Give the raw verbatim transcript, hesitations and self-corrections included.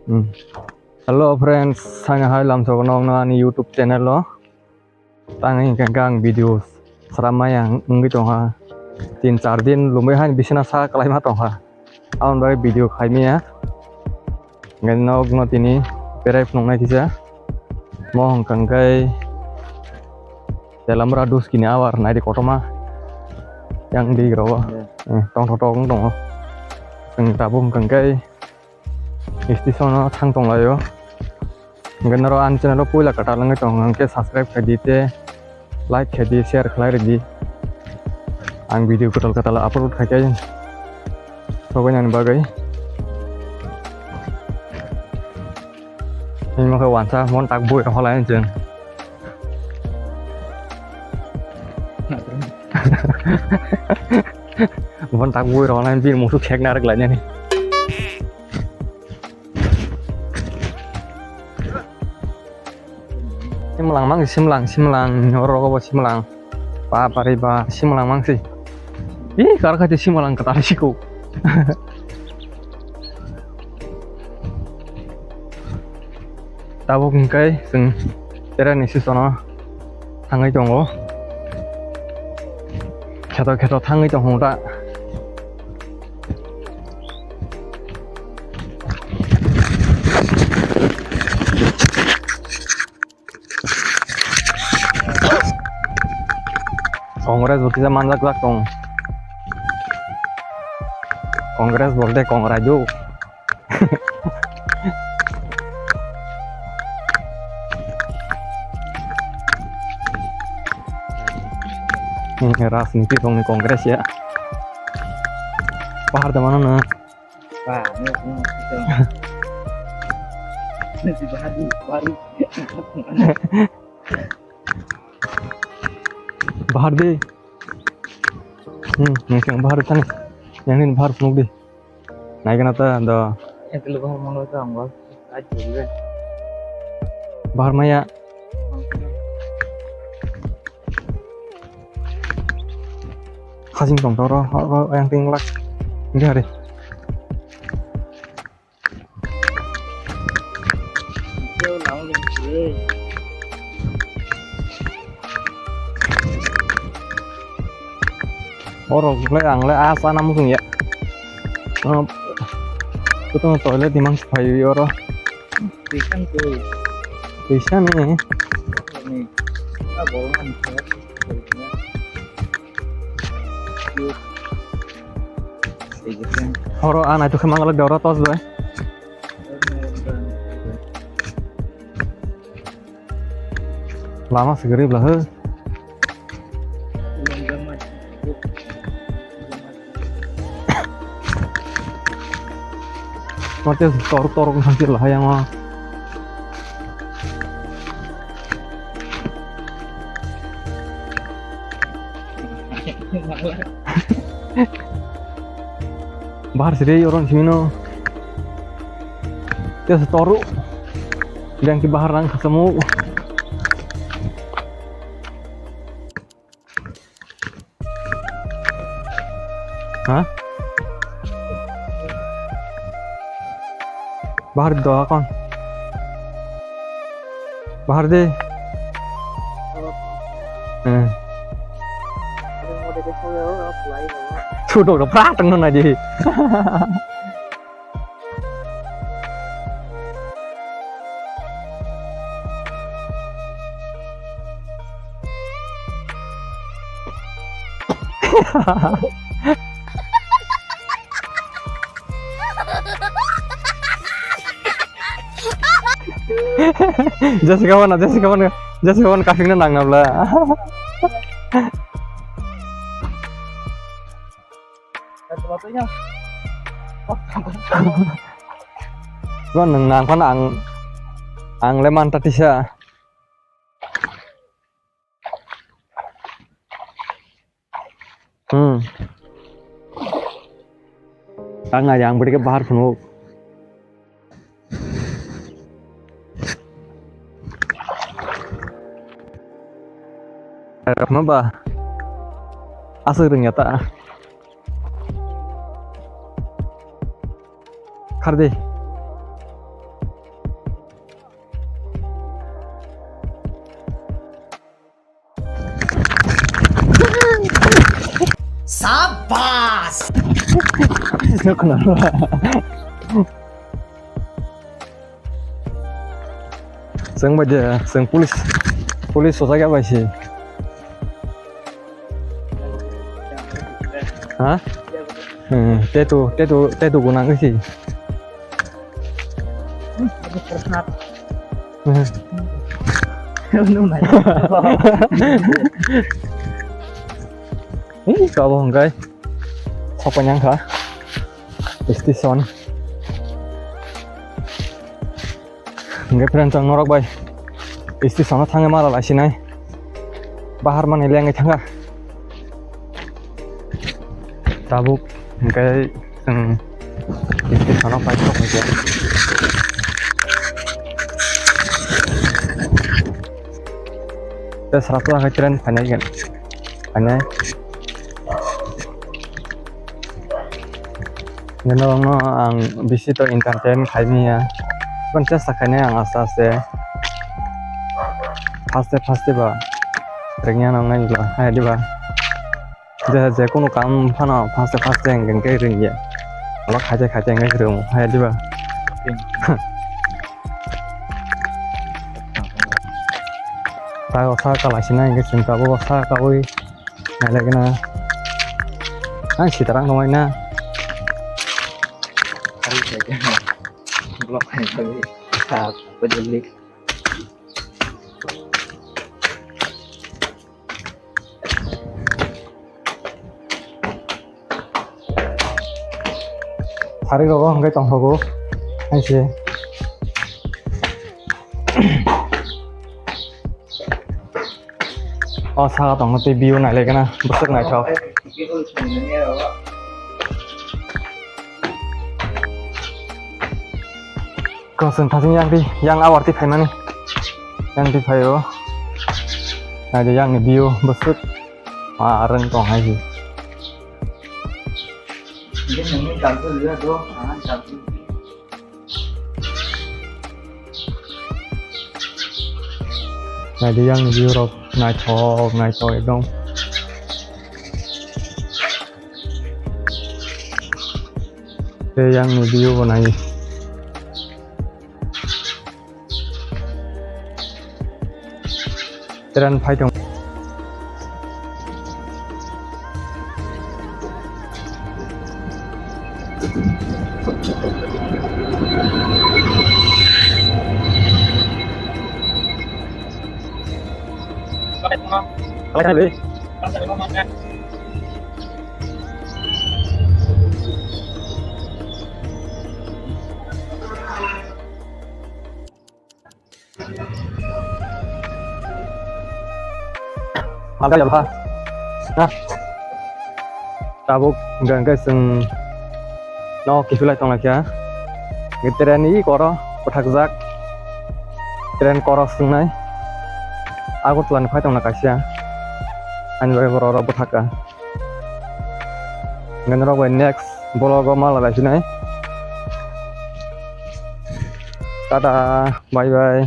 Hmm. Hello friends, sani hai lamsogo nokno ani YouTube channel o. Tang hingkha khe ang video sramai ang wngwi tongkha. Tin char din lumwi haino bisina sa kwlaima tongkha. Aboni bagwi video khaimaya. Hingkhe nokno tini berai phunuknai kisa. Mo hwnkha khe Telamra Duskini awar naidi kotorma. Yang di rogo. Eh, tongthok thok wng tongo. Chwng tabuk hwnkha khe station o thang tonglaio. Hingkhe norok ani channel o puila kwtal wngwi tong hwnkhe subscribe khaidi tei like khaidi, share khlai rwdi. Ang video kwtal kwtal upload khai khe sogwi nani bagwi. Himokhe wansa mon tak bui rok halai chwng. Bon tak bui rok nang bini musu khek narik lai nani. Simlang mang simlang simlang oro rogo bo simlang. Ba bari ba simlang mang si. Ih kar khai simlang kata siko. Tabuk hingkai chwng terani sisono thangwi tongo. Kheto kheto thangwi tongkha ta. Congress bo kisa manjak jak tong. Congress bolte Congress do. Rajniti tongni Congress ya. Pahar da mano na. Ba, no, no, no. Bahar di, bahar di. Bahar di. Hmm, yang bahar tani. Yang ini bahar penuh di. Naikna ta do. Yang kelu bahar manglo ta anggo. Bahar maya. Khasing tong toro, ho, ho, yang ting lak. Ini hari. Oro le ang le a sana musung ya. Kutung toilet di mang sipai oro. Tuition koi. Tuition ni. Ni. A bolong ani khe. Oro a nai tukhe mangalak de oro tos bai. Lama se gari bla he. Mate tor tor ko santi lah yang ma. Bahar siri orang sini no. Dia setoru. Yang ki bahar nang ketemu. Ha? Bahar doa kon. Bahar de. Eh. Sudah udah prateng nona di. Jessica mana, Jessica mana, Jessica mana kasing na nang nabla. Bro, nwng nang phano ang, ang le manta tisa. Hmm. Ang ayang beri ke bahar phano. Rokno ba aswk rwngya ta. Khardi. Abas! Chwng bai de, chwng police, police sosa khe bai si. Ha? Hmm, tetu, tetu, tetu gunang si. Ini kabo hingkai sokpanyang kha station. Hingke friend, chwng norok bai station o thangwi mala laisinai. Bahar mani lengwi thangkha. Tabuk hingke chwng station o paithok hingke. Tei srapla khe train phainai khe phainai. Norokno ang bisi to entertain khaimaya. Phano chesta khainai ang aste aste. Faste faste ba rwngya nangnai ba, hai diba? Je, je kunu kam phano faste faste hingke hingke rwngya. Ola khaite khaite hingke rwng, hai diba? Tago sa kalaisina hingke chwng tabuk sa kaui. Nailai gana. Ang sitarang nungwi na. Ari khe khe. Block khai khai. Sa pajali. Sari rogo hingke tongthogo. Hai se. O saka tongo tei view nailai gana bwswk naithok. Kosong thasing yang di, yang awar ti phaimani. Yang di phaio. Naidi yang ni view bwswk ma arang tong hai di. Naidi yang view rok naithok naithok ekdom. Tei yang view bo nai. Train phai tong. Malkha ya bha. Nah. Tabuk hingke hingke chwng no kiphilai tonglaikha. Hingke train ni koro bwthakjak. Train koro swrwngnai. Agartala ni phai tongna kaisa. Ani bagwi borok rok bwthakha. Hingke norok bai next vlog o malai laisinai. Tata, bye bye.